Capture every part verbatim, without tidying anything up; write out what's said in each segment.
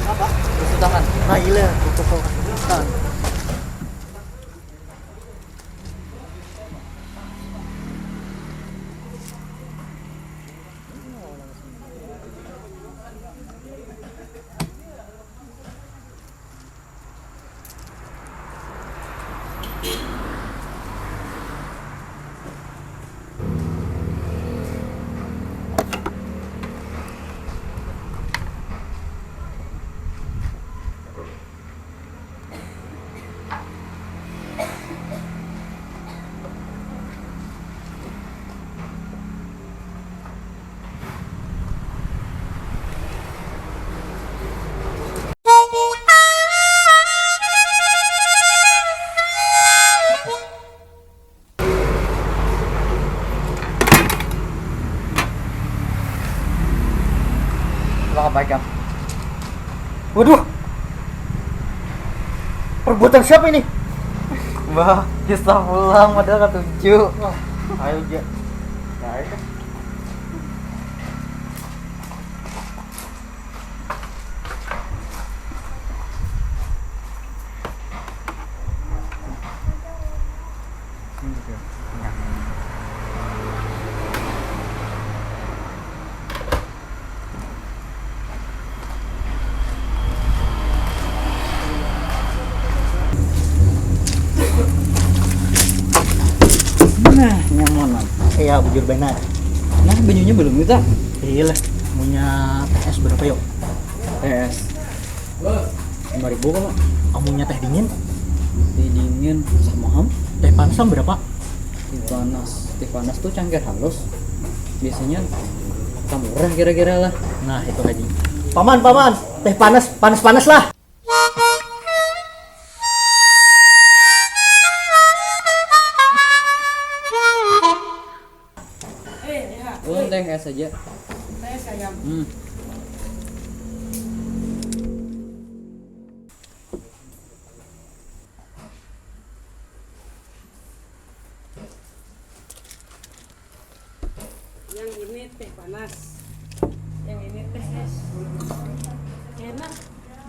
Apa? Basuh tangan. Nah, iya, buku kau. Tangan. Waduh. Perbuatan siapa ini? Bah, kisah pulang padahal katuju. Wah, ayo ja. Nah, ayo. Nah, nyaman. Iya, bujur benar. Nah, banyunya belum kita. Iya lah, punya T S berapa yuk? T S. Lima ribu kok, Mak. Amunnya teh dingin? Teh dingin sama ham. Teh panas ham berapa? Teh panas, teh panas tuh cangkir halus. Biasanya murah kira-kira lah. Nah, itu lagi. Paman, paman, teh panas, panas-panas lah. Eh, ya. Ulun teh es aja. Teh es ayam. Hmm. Yang ini teh panas. Yang ini teh es. Enak.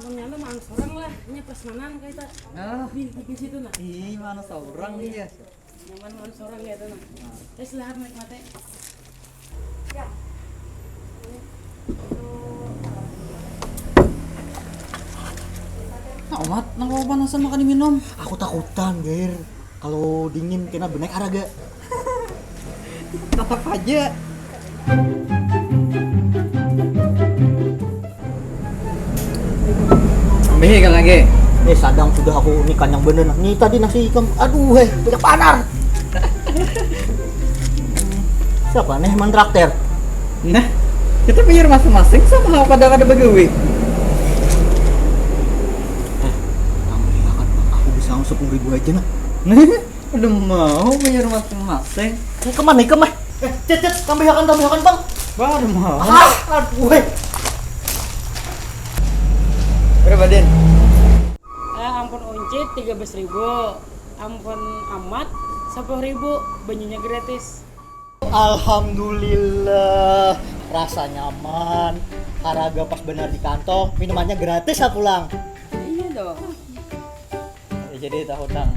Mun nyana makan sorang lah, nya prasmanan kaita. Ah. Di, di situ nah. Ih, mana sorang dia? Nyaman mun sorang ya tuh nah. Nah. Terus lah menikmati. Ya. Nah, Mat, nang kau panasan makan diminum. Aku takutan, Ger. Kalau dingin kena benek haraga. Tetap aja. Ambil ikam lagi. Eh, sadang sudah aku ni kanyang bener nah. Ni tadi nasi ikam, aduh, eh, banyak panar. Siapa nih mentraktir? Nah, kita bayar masing-masing sama pada kada bagawi. Eh, tambahakan, Bang. Aku bisa sepuluh ribu aja nah. Udah mau bayar masing-masing. Ini kemana ikam eh? Eh, cet, cet, tambahakan, tambahakan, Bang. Bang, udah mau. Ah, aduh, eh. Berapa, Din? Eh, ampun Uncit tiga belas ribu, ampun Amat sepuluh ribu, banyunya gratis. Alhamdulillah, rasa nyaman, harga pas benar di kantong, minumannya gratis lah pulang. Iya dong. Ya, jadi tak hutang.